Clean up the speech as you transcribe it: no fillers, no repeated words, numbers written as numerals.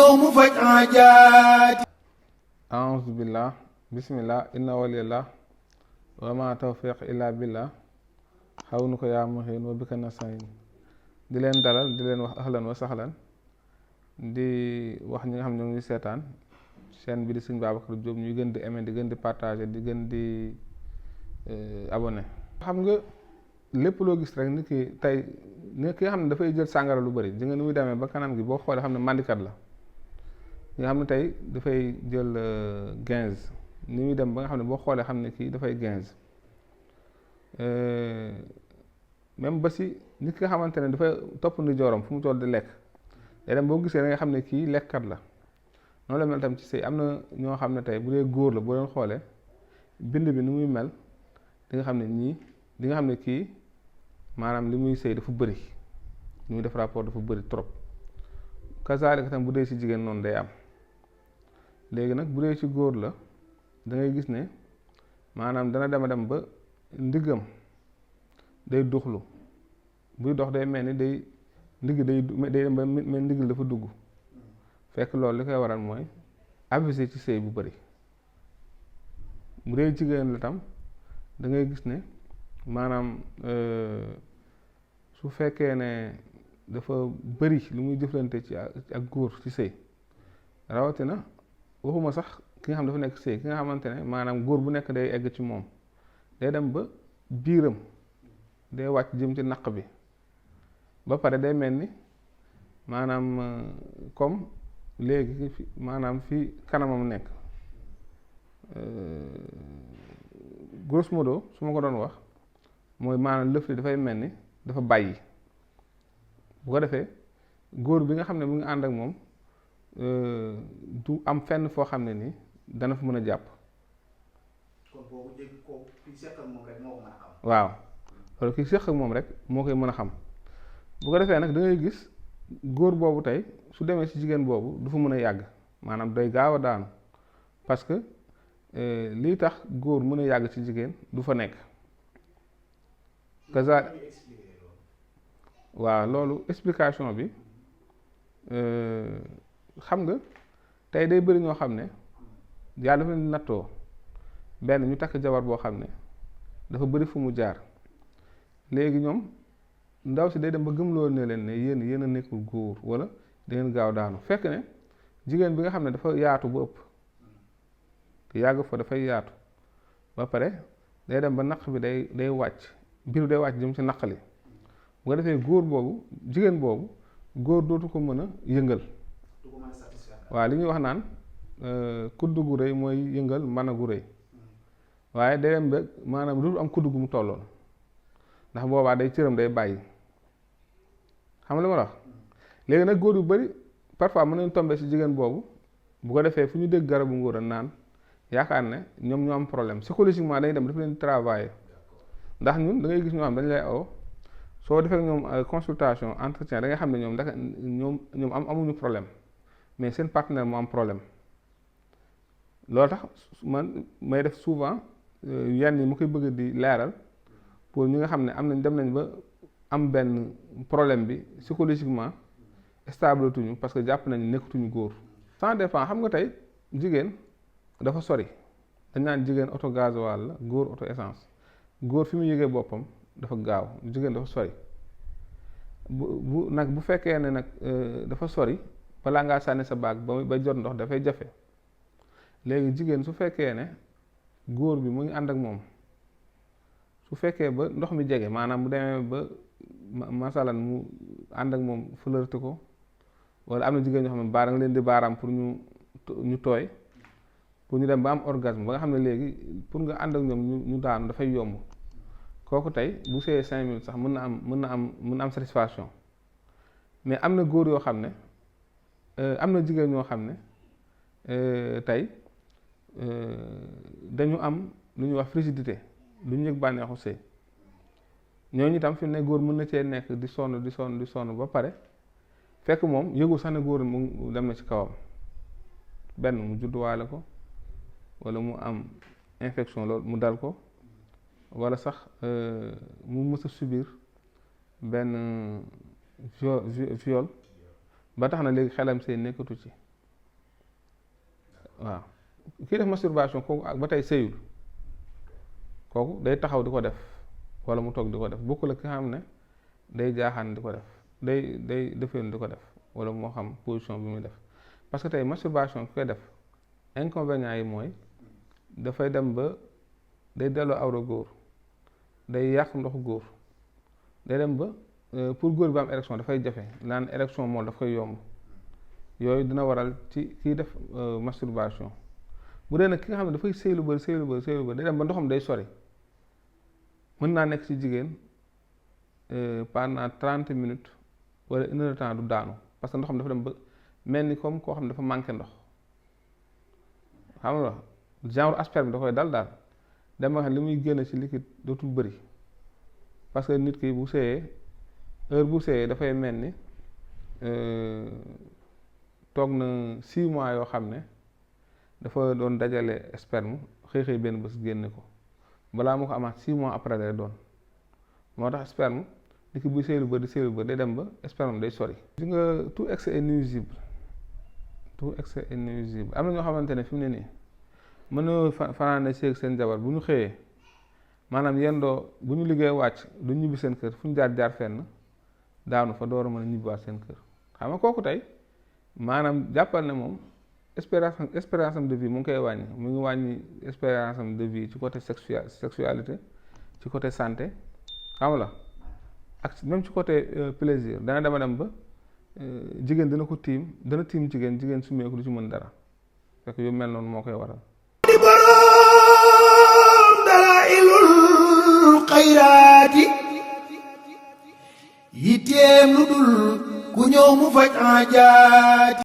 ñëw mu faj aajaati. a'uuzu billah bismillah inna waliyallah wa ma tawfiq illa billah xaw nu ko yaa muhin wa bika nasta'in. di leen dalal di leen wax ahlan wa sahlan, di wax ñi nga xam ne ñoo ngi seetaan chaîne bi di Sëñ Babacar Diop ñuy gën di aimer di gën di partager di gën di abonné. xam nga lépp loo gis rek nit ki tey ne ki nga xam ne dafay jël sàngara lu bëri di nga ni muy demee ba kanam gi boo xoolee xam ne mandikat la. nga xam ne tey dafay jël 15 ni muy dem ba nga xam ne boo xoolee xam ne kii dafay 15 même ba si nit ki nga xamante ne dafay topp ndi joorom fu mu toll di lekk day dem boo gisee da nga xam ne kii lekkkat la. noonu la mel tam ci sëy am na ñoo xam ne tey bu dee góor la boo leen xoolee bind bi ni muy mel di nga xam ne ñii di nga xam ne kii maanaam li muy sëy dafa bëri li muy def rapport dafa bëri trop. kazaalika tam bu dee ci jigéen noonu day am. léegi nag bu dee ci góor la da ngay gis ne maanaam dana dem ba ndiggam day duxlu buy dox day mel ni ndigg day dem ba mel ndigg dafa dugg fekk loolu li koy waral mooy abusé ci sëy bu bari. bu dee jigéen la tam da ngay gis ne maanaam su fekkee ne dafa bari lu muy jëflante ci ak góor ci sëy rawatina waxuma sax ki nga xam dafa nekk sëy ki nga xamante ne maanaam góor bu nekk day egg ci moom day dem ba biiram day wàcc jëm ci naq bi ba pare day mel ni maanaam comme léegi maanaam fi kanamam nekk grosso modo su ma ko doon wax mooy maanaam lëf li dafay mel ni dafa bàyyi. bu ko defee góor bi nga xam ne mu ngi ànd ak moom du am fenn foo xam ne ni dana fa mën a jàpp. kon boobu dégg ko kii seq ak moom rek moo ko mën a xam. waaw loolu kii seq ak moom rek moo koy mën a xam bu ko defee nag da ngay gis góor boobu tey su demee ci jigéen boobu du fa mën a yàgg maanaam day gaaw a daanu parce que lii tax góor mën a yàgg ci jigéen du fa nekk. kaza waaw loolu explication bi xam nga tey day bëri ñoo xam ne yàlla dafa leen nattoo benn ñu takk jabar boo xam ne dafa bëri fu mu jaar léegi ñoom ndaw si day dem ba gëmloo ne leen ne yéen a nekkul góor wala da ngeen gaaw daanu fekk ne jigéen bi nga xam ne dafa yaatu ba ëpp te yàgg fa dafay yaatu ba pare day dem ba naq bi day wàcc biiru day wàcc jëm ci naq li bu ko defee góor boobu jigéen boobu góor dootu ko mën a yëngal. waaw li ñuy wax naan kudd gu rëy mooy yëngal mën a gu rëy waaye day dem ba maanaam dootu am kudd gu mu tolloon ndax boobaa day cëram day bàyyi xam nga li ma wax. léegi nag góor yu bari parfois mën nañu tomber ci jigéen boobu bu ko defee fu ñu dégg garabu ngóor a naan yaakaar ne ñoom ñoo am problème psychologiquement dañuy dem dafa leen travailler ndax ñun da ngay gis ñoo xam dañu lay aw soo defee ñoom consultation entretien da nga xam ne ñoom ndaka ñoom amuñu problème mais seen partenaire moo am problème. loolu tax man may def souvent yenn yi mu koy bëgg di leeral pour ñi nga xam ne dem nañ ba am benn problème bi psychologiquement stable tuñu parce que jàpp nañu nekkatuñu góor. ça dépend xam nga tey jigéen dafa sori dañ naan jigéen auto gasoil la góor auto essence góor fi mu yëgee boppam dafa gaaw jigéen dafa sori bu fekkee ne nag dafa sori balaa ngaa sànni sa baag ba jot ndox dafay jafe. léegi jigéen su fekkee ne góor bi mu ngi ànd ak moom su fekkee ba ndox mi jege maanaam mu demee ba masalan mu ànd ak moom flirté ko wala am na jigéen ñoo xam ne baara nga leen di baaraam pour ñu tooy pour ñu dem ba am orgasme ba nga xam ne léegi pour nga ànd ak ñoom ñu daanu dafay yomb kooku tey bu see 5 minutes sax mën na am satisfaction. mais am na góor yoo xam ne am na jigéen ñoo xam ne tey dañu am lu ñuy wax frigidité lu ñu yëg bànneexu sëy ñooñu itam fi ne góor mën na cee nekk di sonn ba pare fekk moom yëgul sax ne góor mu dem na ci kawam benn mu judduwaale ko walla mu am infection loolu mu dal ko walla sax mu mës a subir benn viol ba tax na léegi xelam sëy nekkatu ci waaw kii def masturbation kooku ak ba tey sëyul kooku day taxaw di ko def wala mu toog di ko def bokkul ak ki xam ne day jaaxaan di ko def day defeen di ko def wala moo xam position bi muy def parce que tey masturbation ki koy def inconvénient yi mooy dafay dem ba day delloo awra góor day yàq ndoxu góor day dem ba pour góor bi am érection dafay jafe naan érection moom daf koy yomb yooyu dina waral ci kiy def masturbation bu dee nag ki nga xam ne dafay sëy lu bëri day dem ba ndoxam day sori mën naa nekk ci jigéen pendant 30 minutes wala 1 heure de temps du daanu parce que ndoxam dafa dem ba mel ni comme koo xam ne dafa manqué ndox xam nga genre asperme da koy dal daal dem ba xam li muy génn ci liquide dootul bëri parce que nit ki bu sëyee heure bu sëyee dafay mel ni toog na 6 mois yoo xam ne dafa doon dajale sperme xëy benn bés génne ko balaa moo ko amaat 6 mois après lay doon moo tax sperme nit ki buy sëy lu bëri day dem ba sperme day sori. gis nga tout excès est nuisible am na ñoo xamante ne fi mu ne nii mën na fanaane seen jabar bu ñu xëyee maanaam yendoo bu ñu liggéey wàcc du ñibbi seen kër fu ñu jaar fenn daanu fa door a mën a ñibbiwaat seen kër xam nga kooku tey maanaam jàppal ne moom espérance am de vie mu ngi koy wàññi mu ngi wàññi espérance am de vie ci côté sexualité ci côté santé xam la ak même ci côté plaisir dana dem ba jigéen dana tiim jigéen su meeku du ci mën dara fekk yu mel noonu moo koy waral di boroom dalaa'ilul xayraati yitteem lu dul ku ñëw mu faj aajaati